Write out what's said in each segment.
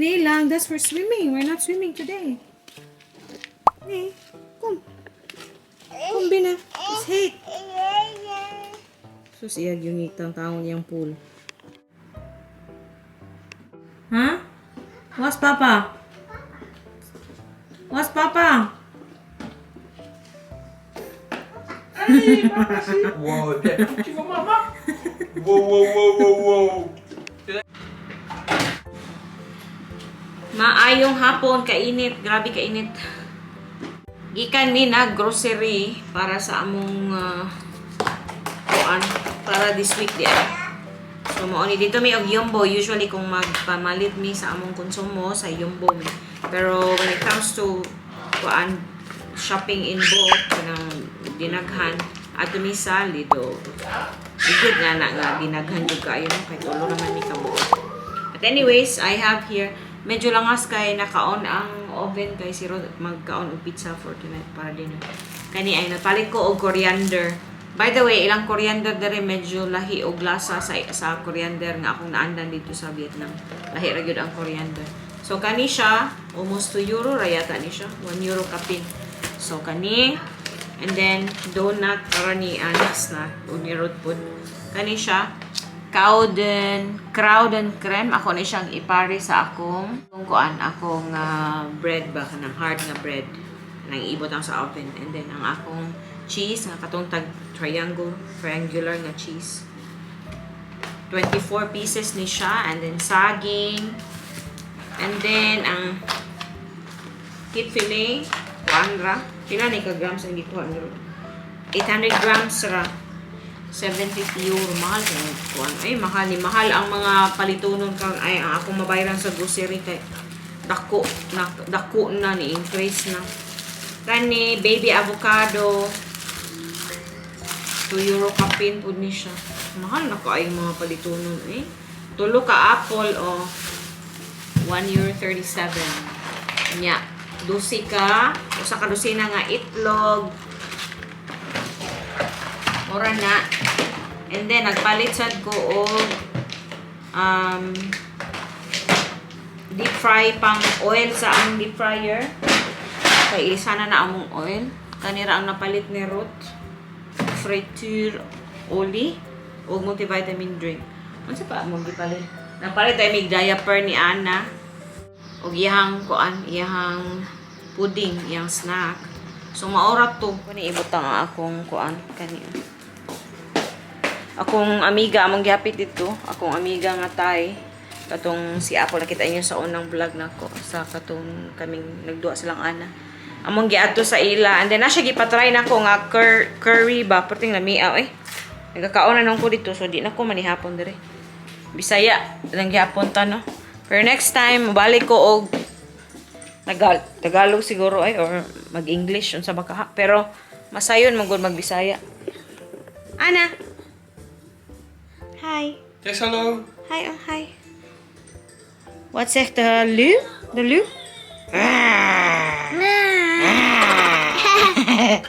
Nee lang, that's for swimming. We're not swimming today. Nee, kom. Kom binnen. It's heet. Sus, iyag yung itang taon niyang pool. Huh? What's Papa? What's Papa? Hey, papa, zie. Wow, heb jij een koekje van mama? Wow. Maayong hapon, kainit. Grabe kainit. Gikan mi nag grocery para sa among kuan para this week di ay. So mao ni dito mi og Jumbo. Usually kung magpamalit mi sa among konsumo sa Jumbo mi. Pero when it comes to kuan, shopping in bulk, kanang dinaghan, adto mi sa Lidl. Ligid nga na nga dinaghan jud kaayo no, kay tulo naman mi kabuok. But anyways, I have here, medyo langas kay naka-on ang oven kay si Rod magkaon og pizza for tonight para dinner. Kani ay nagpalit ko og coriander. By the way, ilang coriander dere medyo lahi og lasa sa coriander nga akong naandan dito sa Vietnam. Lahi ra gyud ang coriander. So kani siya, almost €2 ra yata ni siya, €1 kapin. So kani, and then donut para ni Anas na ug ni Ruth pud. Kani siya, Kauden, Kruidencrème. Ako na siyang ipare sa akong kuan, akong bread ba, kanang hard nga bread. Nang ibutang sa oven. And then ang akong cheese nga katong tag triangle, triangular nga cheese. 24 pieces ni siya, and then saging. And then ang kipfilet, kuan ra. Pila ni ka grams ang gikuha ni Ruth? 800 grams ra. €7.50. Mahal kay kuan. Ay, mahal ni mahal ang mga palitunon kang ay ang akong mabayaran sa grocery kay dako na, dako na ni increase na. Kani baby avocado, €2 kapin pud ni siya. Mahal na kaayo mga palitunon eh. Tulo ka apple o, €1.37. Nya, 12 ka, usa ka dosena nga itlog. Ora na. And then nagpalit sad ko og deep fry pang oil sa among deep fryer. Kay isa na na among oil. Kanira ang napalit ni Ruth. Frituurolie ug multivitamin drink. Unsa pa among gipalit? Napalit ay mig diaper ni Ana ug iyang kuan, iyang pudding, iyang snack. So maora to. Kani ibutang ang akong kuan kani. Akong amiga among gihapit dito, akong amiga nga Thai. Katong si Apple, nakita niyo sa unang vlog nako sa katong kaming nagduwa silang ana. Among giadto sa ila and then na siya gipatry nako nga curry ba, perting lamia eh. Nagakaon na nung ko dito, so di na ko manihapon dire. Bisaya lang gihapon ta no. Pero next time mobalik ko og Tagalog siguro ay or mag-English, unsa ba ka. Pero masayon man gud magbisaya. Ana. Hi. Zeg hallo. Hi, oh, hi. Wat zegt de leeuw? De leeuw?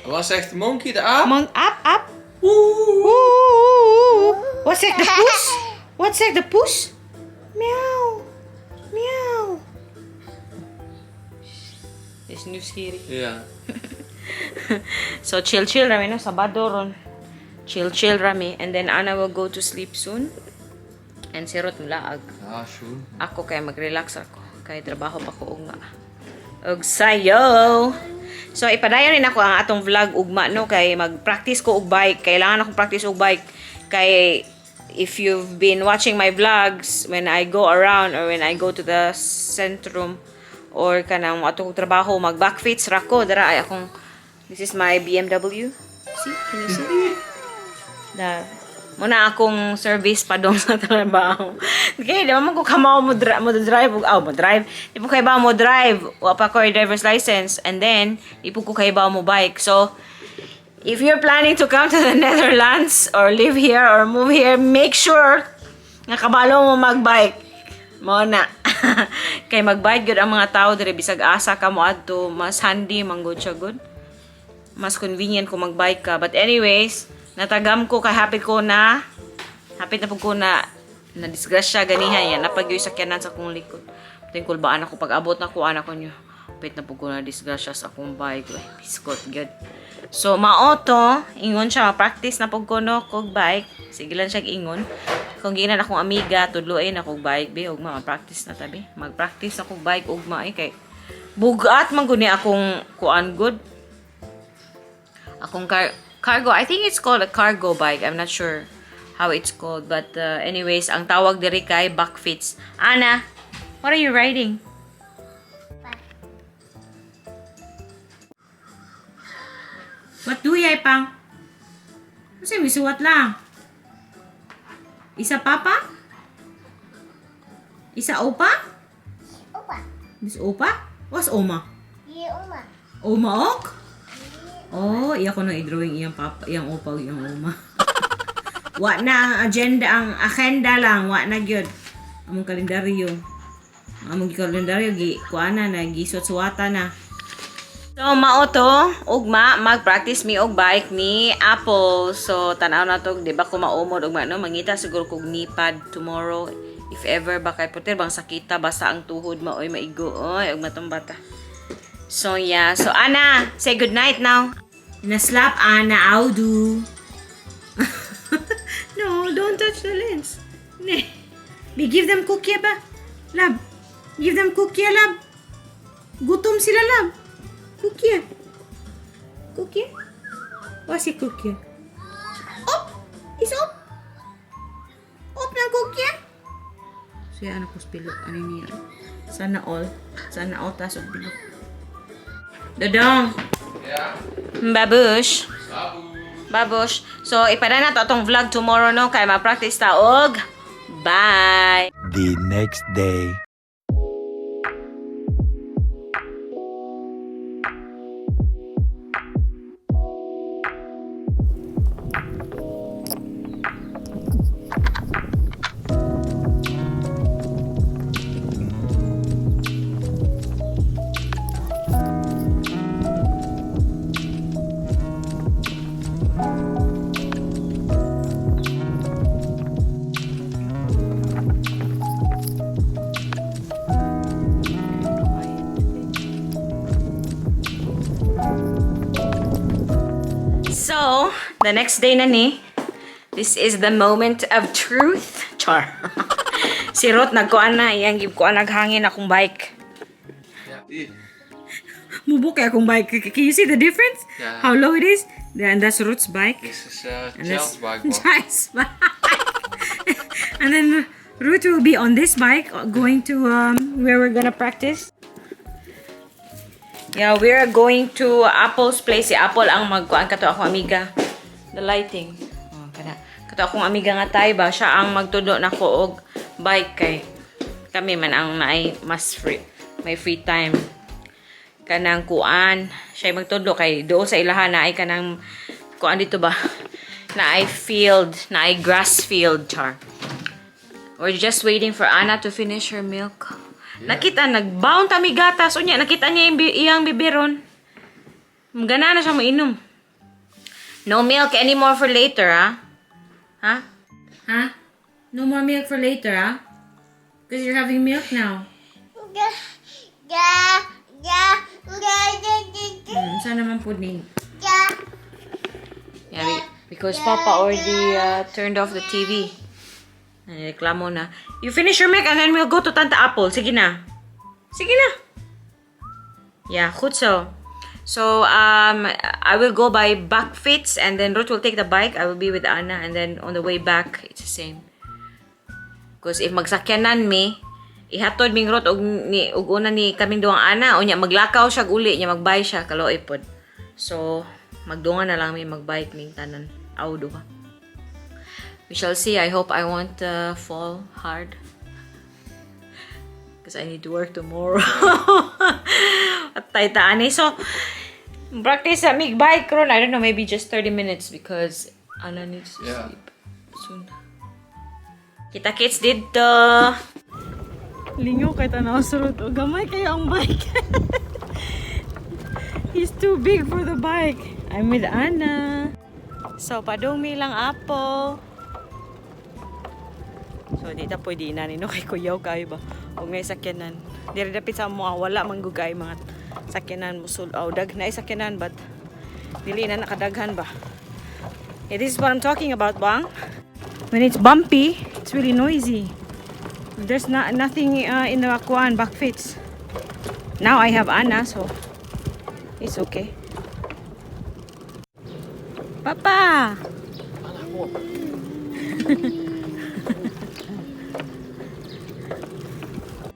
Wat zegt de monkey, de aap? Mon aap, aap. Oeh. Oeh. Wat zegt de poes? Wat zegt de poes? Miauw. Miauw. Is nieuwsgierig. Ja. So chill chill rami no, Sabado ron. Chill chill rami and then Anna will go to sleep soon. And si Ruth mulaag. Ja, soon. Ako kay mag-relax ako. Kay trabaho pa ko ugma. Ug sayo. So ipadayon rin ako ang atong vlog ugma no, kay mag-practice ko og bike. Kailangan akong practice og bike kay if you've been watching my vlogs, when I go around or when I go to the centrum or kanang ato kong trabaho, mag bakfiets ra ko dara ay akong, this is my BMW. See? Can you see? Da. Muna akong service pa dong sa trabaho. Kaya di man ko kamao mo drive ug aw mo drive. Di po kay ba mo drive. Wa pa ko driver's license and then di po ko kay ba mo bike. So if you're planning to come to the Netherlands or live here or move here, make sure nga kabalo mo magbike. Mao na. Kay magbike gyud ang mga tao diri bisag asa ka mo adto, mas handy man gud siya gud. Mas convenient kung magbike ka. But anyways, natagam ko kay hapit na pud ko na na disgrasya ganihan yan napagyoy sakyanan sa akong likod. Tingkol kulbaan ako pag abot na ko anak ko niyo. Pit na pud ko na disgrasya sa akong bike. Ay, biskot gyud. So mao to, ingon siya, practice na pud ko no kog bike. Sige lang siya ingon. Kung giinan akong amiga, tudloin ako bike be ugma practice na tabi. Mag-practice ako bike ugma ay kay bugat man guni akong kuan good. Akong cargo, I think it's called a cargo bike. I'm not sure how it's called, but anyways, ang tawag diri kay bakfiets. Ana, what are you riding? What do yay pang? Kasi misuwat lang. Isa papa? Isa opa? Opa. This opa? What's oma? Hier oma. Oma ok? Oh, iya ko nang i-drawing iyang papa, iyang opa ug iyang oma. Wa na ang agenda, ang agenda lang, wa na gyud. Among kalendaryo. Ang among kalendaryo gi kuana na gisuwat-suwata na. So mao to, ugma mag-practice mi og bike ni Apple. So tan-aw na to, di ba ko maumod ugma no, mangita siguro kog knee pad tomorrow if ever ba kay putir bang sakita basta ang tuhod maoy maigo oy ugma tong bata. So yeah, so Ana, say good night now. Naslap Ana Audu. No, don't touch the lens. Ne. Bi give them cookie ba? Lab. Give them cookie, lab. Gutom sila, lab. Cookie. Cookie? What's si cookie? Op! Is op! Op ng cookie? So yan, ano ko pilok. Ano niya? Sana all. Sana all tas og pilok. Dodong! Yeah. Babush! Babu. Babush. So, ipada na to atong vlog tomorrow, no? Kaya ma-practice ta og bye! The next day. So, the next day na ni, this is the moment of truth. Char. Si Ruth nagkuan na, iyang gibkuan naghangin akong bike. Yeah. Hier. Mubo kay akong bike. Can you see the difference? Yeah. How low it is? And that's Ruth's bike. This is And that's child's bike. Man. Child's bike. And then Ruth will be on this bike going to where we're gonna practice. Yeah, we're going to Apple's place. Si Apple ang magkuan kato akong amiga. The lighting. Oh, kana. Kato akong amiga nga tay ba, siya ang magtudo nako og bike kay kami man ang naay mas free, may free time kanang kuan siya magtudlo kay doon sa ilaha na ay kanang kuan dito ba na ay field na ay grass field, char. We're just waiting for Anna to finish her milk. Nakita nagbaon ta mi gatas unya nakita niya yung iyang bibiron. Gana na siya mainom. No milk anymore for later, ah. Ha ha, no more milk for later, ah, because you're having milk now. Ja, ja, ja, ja, ja, ja, ja, Sana man pud ni ja. Yeah, because Papa already turned off the TV. Nanireklamo na. You finish your milk and then we'll go to Tante Apple. Sige na. Sige na. Yeah, goed zo. So, I will go by bakfiets and then Ruth will take the bike. I will be with Anna and then on the way back, it's the same. Because if magsakyanan mi, ihatod ming Ruth og ni og una ni kaming duwang Ana, unya maglakaw siya uli, nya magbay siya kaluoy pod. So, magdungan na lang mi magbike ming tanan. Aw duha. We shall see. I hope I won't fall hard. Because I need to work tomorrow. At taan eh. So, practice sa mig bike ron. I don't know, maybe just 30 minutes because Ana needs to sleep soon. Kita kits dito. Lingaw kay tanaw surot. O gamay kayo ang bike. He's too big for the bike. I'm with Anna. So, padung mi lang Apple. So, di ta pwede ina no kay kuyaw kayo ba. Huwag na sakyanan. Diri dapit sa mo wala man gugay mga sakyanan musul aw dag na sakyanan, but dili na nakadaghan ba. Yeah, this is what I'm talking about, bang. When it's bumpy, it's really noisy. There's not nothing in the kuan back fits. Now I have Anna, so it's okay. Papa! Anna, kom op.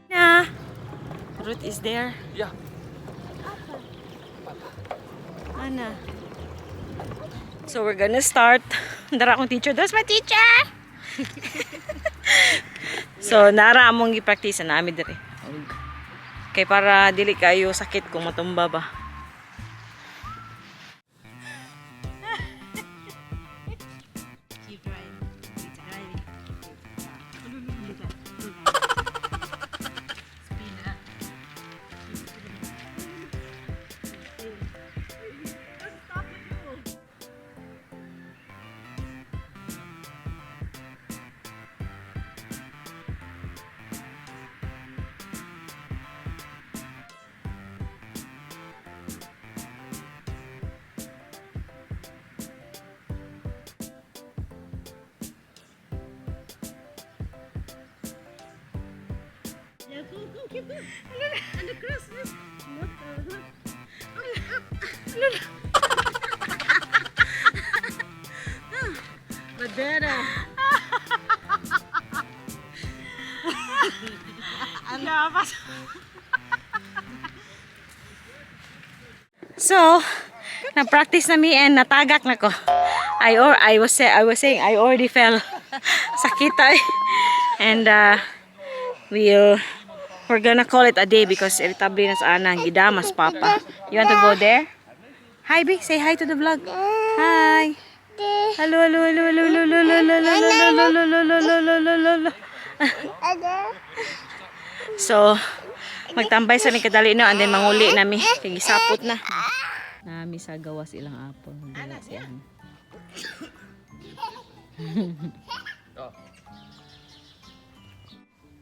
Na! Ruth is there. Ja. Anna. So we're gonna start. Dara akong teacher. There's my teacher! So nara among gi-practice na namin dire. Kay para dili kayo sakit kung matumba ba. Madera. Ano? So, na-practice na mi and natagak na ko. I was saying I already fell. Sakit ay. And we're gonna call it a day because irritable na sa Ana, gidamas papa. You want to go there? Hi, Bi. Say hi to the vlog. Hi. Hello, hello, hello, hello, hello, hello, hello, hello, hello, hello, hello, hello, hello, hello, hello. So, magtambay sa mi kadali no and then manguli nami kay gisapot na. Nami sa gawas ilang apon dala si Ana.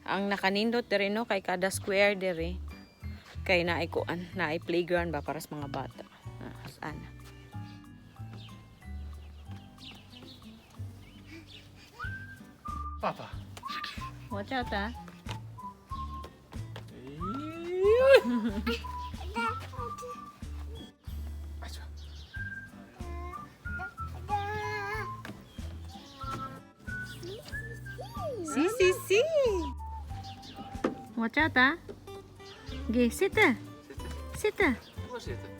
Ang nakanindot diri no kay kada square diri kay naay kuan, naay playground ba para sa mga bata. Ah, ana. Papa. Watch out ah. Si, si, si. Watch out ah. Ge, zitten. Zitten. Doe maar zitten.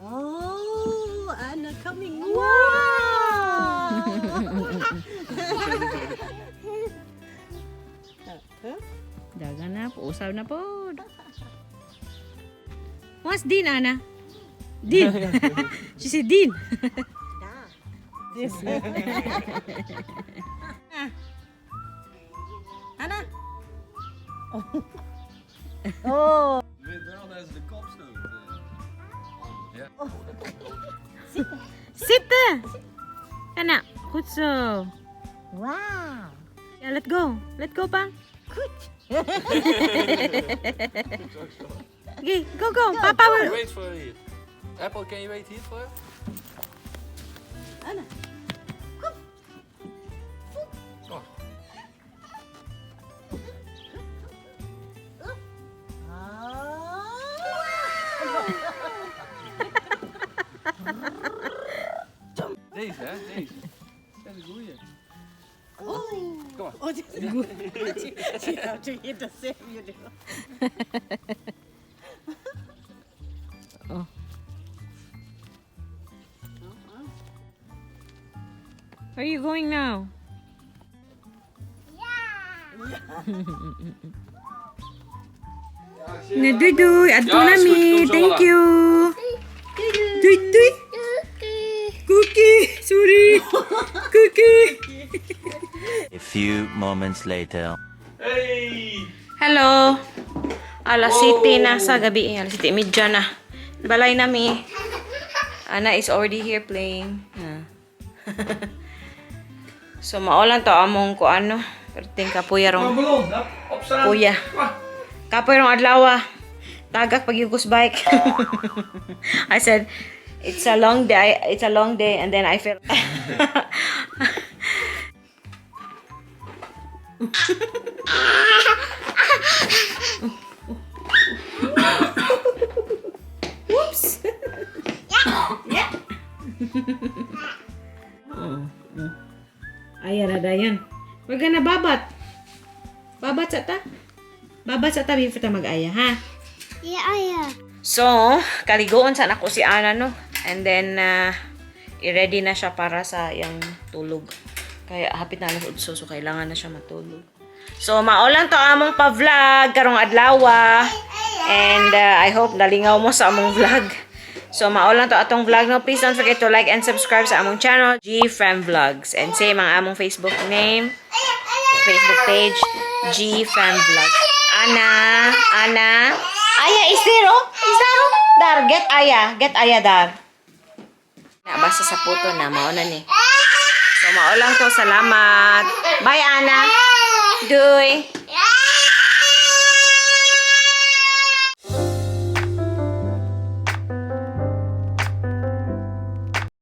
Oh, Anna coming. Wow! Daga na po, usaw na po. What's Dean, Ana? Dean. She said Dean. Anna. Weet wel, dat is de kopstoot. Ja. Zitten. Ana, goed zo. Wow. Yeah, let go. Let go, Pang. Goed. Okay, go, go. Papa will... Wait for here. Apple, can you wait here for her? Anna. Oh. Deze, hè? Deze. Dat is een goeie. Kom maar. Oh, this is good. You have to eat the same, you know. Oh. Where are you going now? Na doei doei, adto Ja, na is goed. mi. Kom zo Thank wel. you. Doei doei. Cookie, sorry. Cookie. A few moments later. Hey! Hello. Alas 7 na sa gabi. Eh, alas 7:30 na. Balay na mi. Ana is already here playing. Ah. So maulan to among ko ano. Perting kapuya rong Ballon, hup, opstaan. Kuya. Kom maar. Kapoy rong adlaw. Tagak pag yugos bike. I said, "It's a long day. It's a long day," and then I feel. Whoops. Yeah. Oh. Ay, rada yan. We're gonna babat. Babat sa ta. Babat sa ta before ta mag-aya, ha? Yeah. So, kaliguon sa nako si Ana, no? And then, i-ready na siya para sa iyang tulog. Kaya hapit na alas 8, so kailangan na siya matulog. So, mao lang to among pa-vlog karong adlaw. And I hope nalingaw mo sa among vlog. So, mao lang to atong vlog, no? Please don't forget to like and subscribe sa among channel, G Fam Vlogs. And same ang among Facebook name, Facebook page, G Fam Vlog. Ana, Ana. Aya is there, oh? Is there, oh? Dar, get Aya. Get Aya, dar. Na, basta sa puto na, mao na ni. So, mao lang to. Salamat. Bye, Ana. Doei.